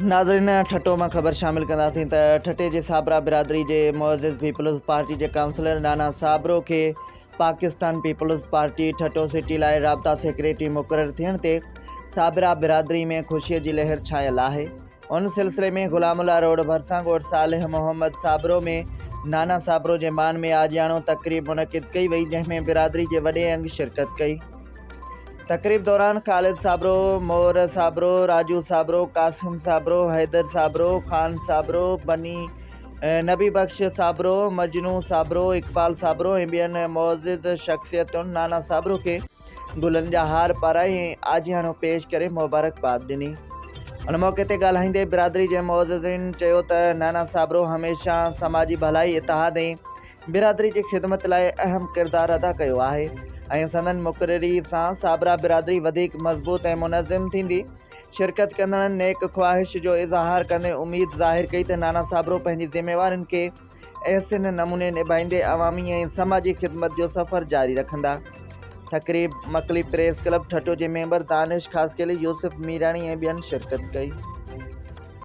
ناظرين ٺٽو مان خبر شامل ڪنداسين ته ٺٽي جي صابرا برادري جي معزز پيپلز پارٽي جي ڪائونسلر نانا صابرو کي Pakistan peoples party Thatta city لاء رابطا سيڪريٽري مقرر ٿيڻ تي صابرا برادري ۾ خوشي جي لهر ڇانيل آهي. ان سلسلي ۾ غلام الله روڊ ڀرسان ڳوٺ صالح محمد صابرو ۾ نانا صابرو جي مان ۾ آجياڻو تقريب منعقد ڪئي وئي جنهن ۾ برادري جي وڏي انگ شرڪت ڪئي. تقريب دوران خالد صابرو، مور صابرو، راجو صابرو، قاسم صابرو، حيدر صابرو، خان صابرو، بني نبي بخش صابرو، مجنون صابرو، اقبال صابرو ۽ ٻين معزز شخصيتن نانا صابرو کي گلن جا هار پارائي ۽ آجياڻو پيش ڪري مبارڪباد ڏني. ان موقعي تي ڳالهائيندي برادري جي معززين چيو ته نانا صابرو هميشه سماجي ڀلائي، اتحاد ۽ برادري جي خدمت لاء اهم ڪردار ادا ڪيو آهي ۽ سندن مقرري سان صابرا برادري وڌيڪ مضبوط ۽ منظم ٿيندي. شرڪت ڪندڙن نيڪ خواهش جو اظهار ڪندي اميد ظاهر ڪئي ته نانا صابرو پنهنجي ذميوارين کي احسن نموني نڀائيندي عوامي ۽ سماجي خدمت جو سفر جاري رکندا. تقريب مڪلي پريس ڪلب ٺٽو جي ميمبر دانش خاصخيلي، يوسف ميراڻي ۽ ٻين شرڪت ڪئي.